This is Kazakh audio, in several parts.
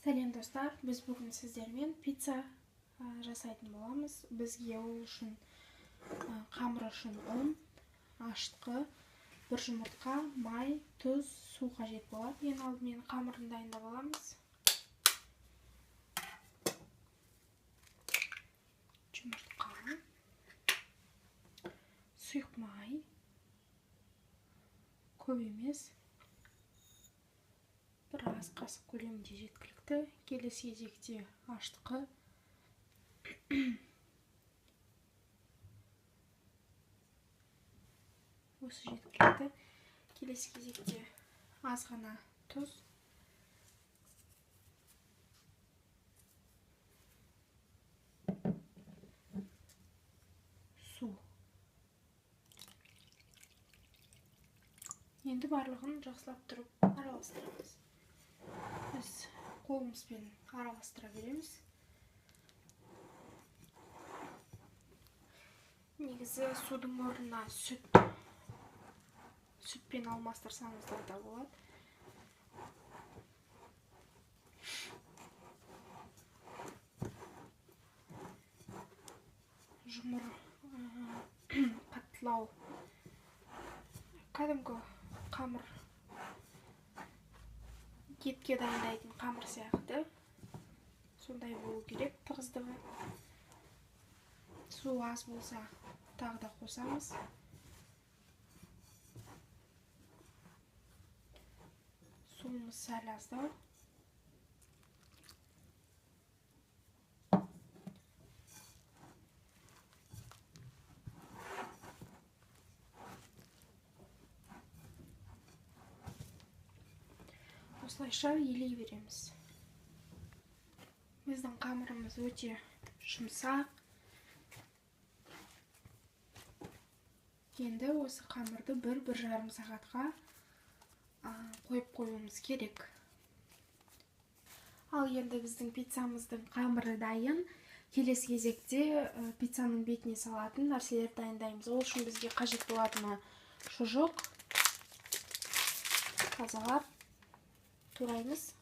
Сәлем достар, біз бүгін сіздермен пицца жасайтын боламыз. Бізге ол үшін қамыр үшін ұн, ашытқы, бір жұмыртқа, май, тұз, су қажет болады. Ең алдымен қамырын дайындап аламыз. Жұмыртқа, сұйық май, көп емес, біраз қасық көлемінде жеткілікті. Келесі кезекте ашытқы, осы жеткілікті. Келесі кезекте аз ғана тұз, су. Енді барлығын жақсылап тұрып араластырамыз. Біз қолымызбен араластыра береміз. Негізі судың орнына сүтпен алмастырсаңыздар да болады. Жұмыр қаттылау, кәдімгі қамыр, етке дайындайтын қамыр сияқты сондай болу керек тығыздығы. Су аз болса тағы да қосамыз. Суымыз сәл аздау. Осылайша елей береміз. Біздің қамырымыз өте жұмсақ. Енді осы қамырды 1-1,5 сағатқа қойып қоюымыз керек. Ал енді біздің пиццамыздың қамыры дайын. Келесі кезекте пиццаның бетіне салатын нәрселерді дайындаймыз. Ол үшін бізге қажет болатыны шұжық, тазалап тураймыз.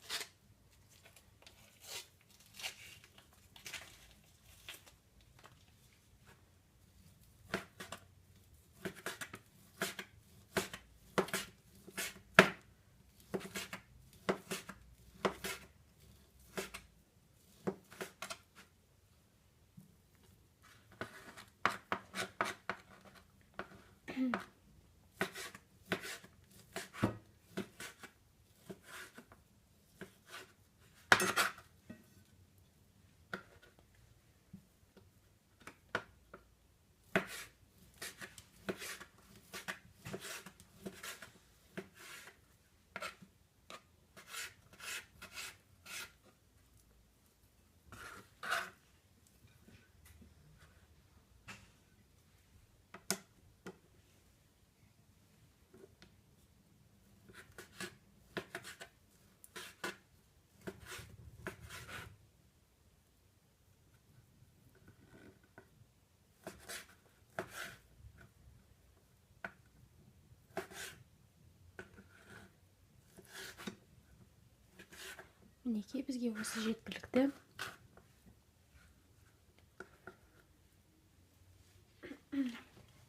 Мінекей бізге осы жеткілікті.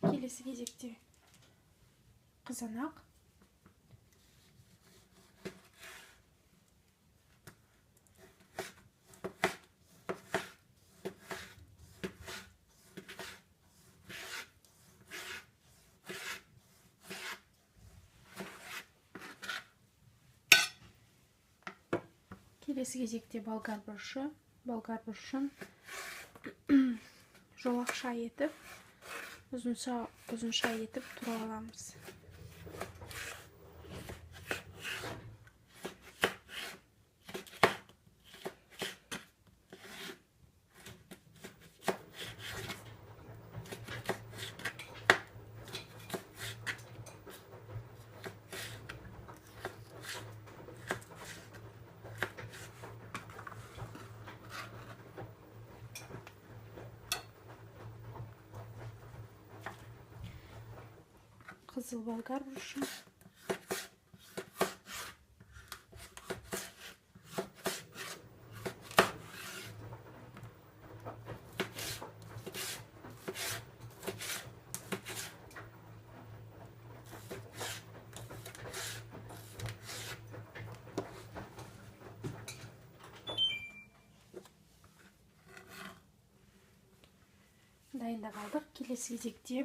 Келесі кезекте қызанақ. Келесі кезекте болгар бұрышы. Болгар бұрышын жолақша етіп, ұзынша етіп турап аламыз. Қызыл болгар бұрышы. Дайындап алдық. Келесі кезекте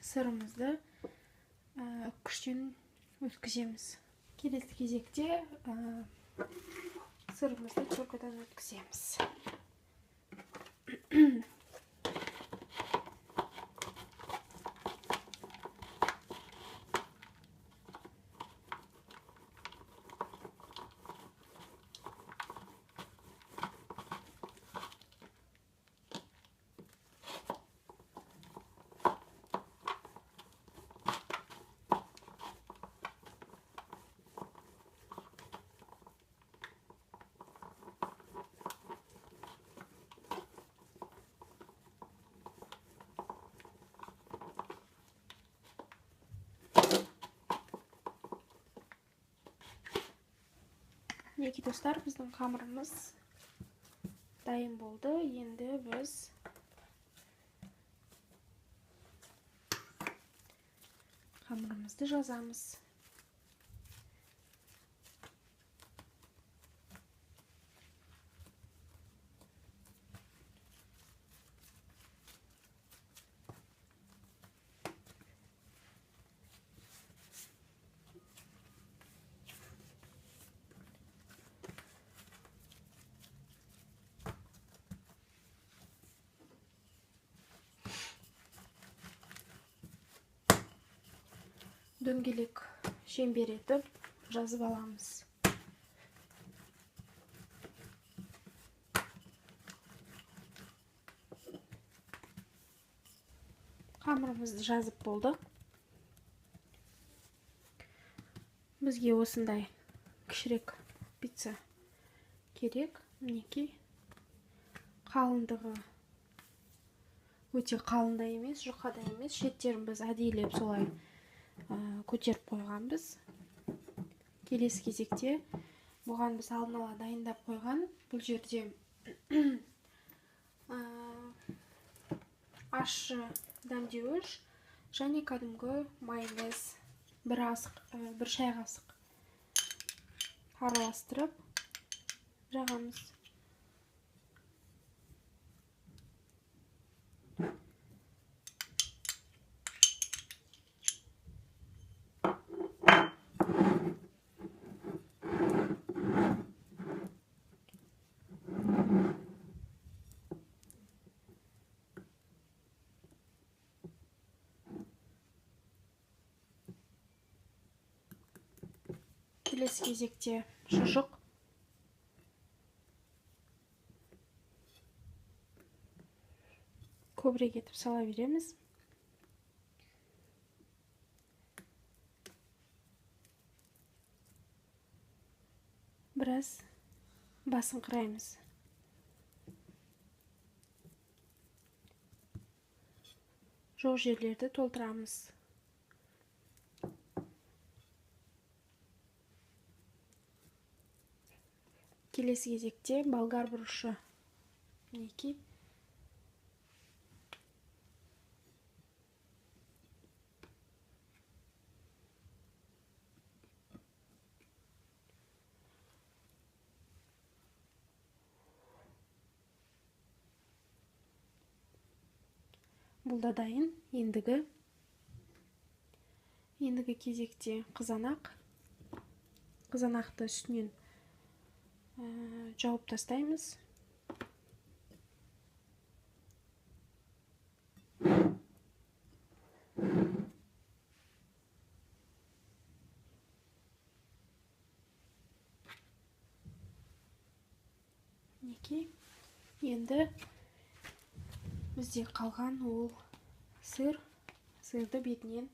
сырымызды үккіштен өткіземіз. Келесі кезекте сырымызды теркадан өткіземіз. Мінекей достар, біздің қамырымыз дайын болды. Енді біз қамырымызды жазамыз. Дөңгелек шеңбер етіп жазып аламыз. Қамырымызды жазып болдық. Бізге осындай кішірек пицца керек. Мінекей, қалыңдығы өте қалың да емес, жұқа да емес. Шеттерін біз әдейілеп солай көтеріп қойғанбыз. Келесі кезекте бұған біз алдын ала дайындап қойған бұл жерде ащы дәмдеуіш және кәдімгі майонез бір шай қасық араластырып жағамыз. Келесі кезекте шұжық. Көбірек етіп сала береміз. Біраз басыңқыраймыз. Жоқ жерлерді толтырамыз. Келесі кезекте болгар бұрышы. Мінекей. Бұл да дайын. Ендігі кезекте қызанақ. Қызанақты үстінен жауып тастаймыз. Мінекей, енді бізде қалған ол сыр. Сырды бетінен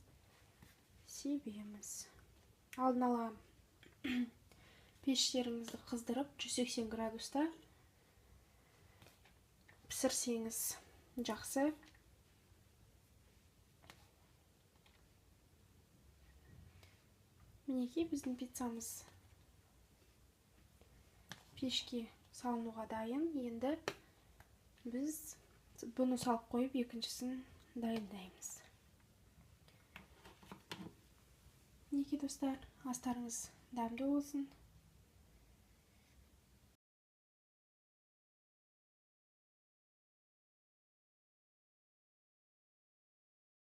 себеміз. Алдын ала пештеріңізді қыздырып 180 градуста пісірсеңіз жақсы. Мінекей, біздің пиццамыз пешке салынуға дайын. Енді біз бұны салып қойып екіншісін дайындаймыз. Мінекей достар, астарыңыз дәмді болсын.